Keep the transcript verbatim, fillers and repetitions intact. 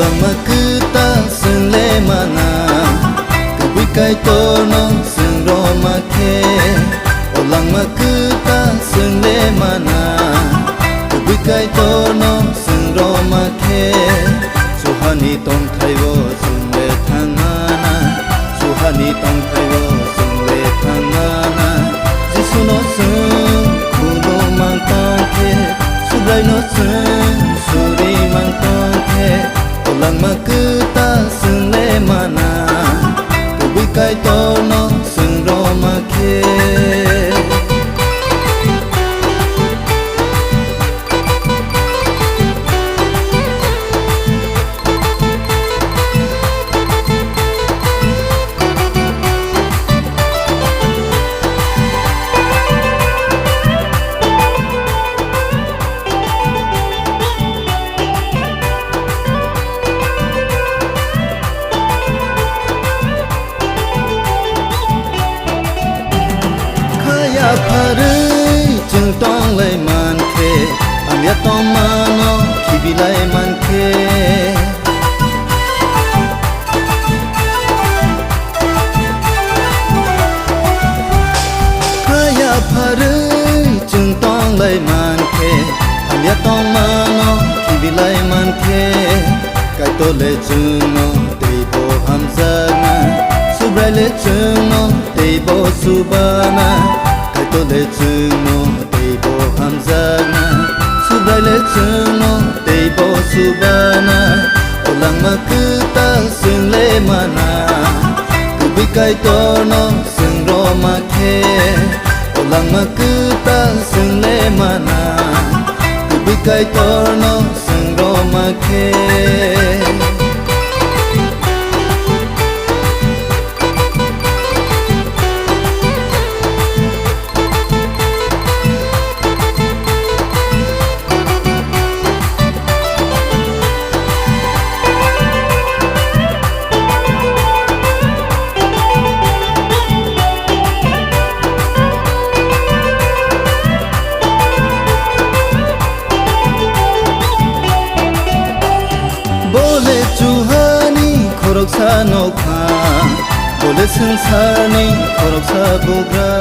Langma kwtal chwng le mana, kwbwi Kaitorno chwng rwma khe. O langma kwtal chwng le mana, kwbwi Kaitorno chwng rwma khe. Chuhani tongthaio chwng le thangmana, chuhani tongthaio chwng le thangmana. Jisuno chwng khulum mang tong khe, Subraino chwng suri mang tong khe, o langma kwtal chwng le mana, kwbwi Kaitorno chwng rwma khe. Khaya pharwi chwng tonglai man khe, hamya tongmano khibilai man khe. Khaya pharwi chwng tonglai man khe, hamya tongmano khibilai man khe. Kaitor le chwngno teibo hamjakna, Subrai le chwngno teibo chubana. Kaitor le chwngno teibo hamjakna, Subrai le chwngno teibo chubana. O langma kwtal chwng le mana, kwbwi Kaitorno chwng rwma khe. O langma kwtal chwng le mana, kwbwi Kaitorno chwng rwma khe. Bo le chuhani khoroksa nokha, bo le swngcharni khoroksa bugra.